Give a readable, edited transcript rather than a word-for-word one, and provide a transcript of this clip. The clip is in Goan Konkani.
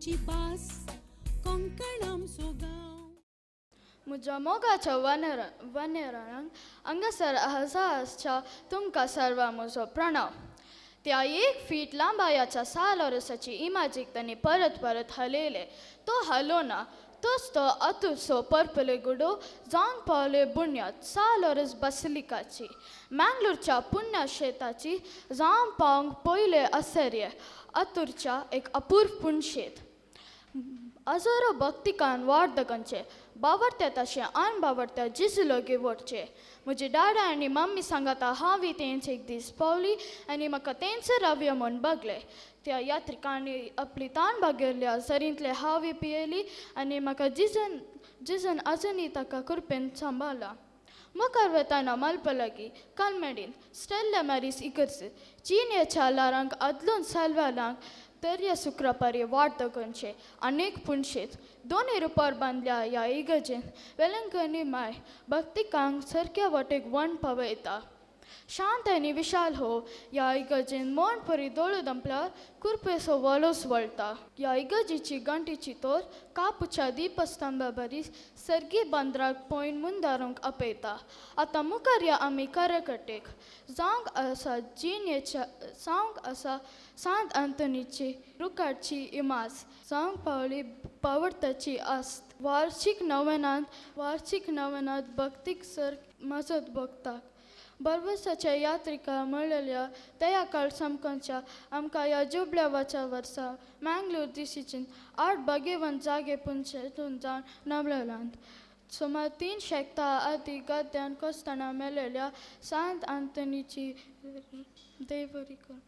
आमची भास, कोंकण आमचो गांव. म्हज्या मोगाच्या वनेरांक हांगासर आसा आसच्या तुमकां सर्वां म्हजो प्रणाम. त्या एक फीट लांबायाच्या सालोरसाची इमाजीक तांणी परत परत हलयले. तो हालो ना. तोच तो अतुरसो पर्पले गुडो जावंक पावले बुन्याद सालोरस बसलिकाची, मँगलोरच्या पुण्यशेताची जावंक पावंक पयले आसर्य अतुरच्या एक अपूर्व पुणशेत. अजरो भक्तिकान वार्धकांचे बावडत्या तशें अनबावडत्या जिजू वडचे. म्हजे डाडा आनी मम्मी सांगाता हांव तेंच एक दीस पावली आनी म्हाका तेंच रावया म्हूण बगले. त्या यात्रिकांनी आपली ताण भागयल्ल्या सरींतले हांव पियेली आनी म्हाका जिजन जिजन अजुनूय ताका कृपेन सांबाळ्ळा. मुखार वताना मलपा लागीं कलमेडीन स्टेल्ला मॅरीस इगर्ज जिणेच्या ल्हारांक आदलून साल्वालांक दर्या सुक्रापारी वाट दाखोवचे अनेक पुणशेत. दोनूय रुपार बांदल्या ह्या इगर्जेन वेलंकनी माय भक्तिकांक सारक्या वाटेक वण पावयता. शांत आनी विशाल हो ह्या इगर्जेन मोण परी दोळो दंपल्यार कुरपेसो वलोस वळटा. ह्या इगर्जेची घंटीची तोर कापूच्या दीपस्तंभा बरी सर्गी बंदराक पॉयंट मुंदारूंक आपयता. आतां मुखार या आमी कार्यकर्तेक जावंक आसा जिणेच्या जावंक आसा सांत आंतोनीची रुखाची इमाज जावंक पावली पावडताची आस्त. वार्षीक नवनांत भक्तीक सर मजत भोगता. बरवसाच्या यात्रिका मेळ्ळेल्या दया काळ समकांच्या आमकां ह्या जुबल्यावाच्या वर्सा मँगलोर दिशीचीन आठ भाग्यवंत जागे पुंचेतून जावन नमळलांत. सुमार 3 शेकता आदी गद्यान कोसतना मेळ्ळेल्या सांत आंतनीची देवरी कर.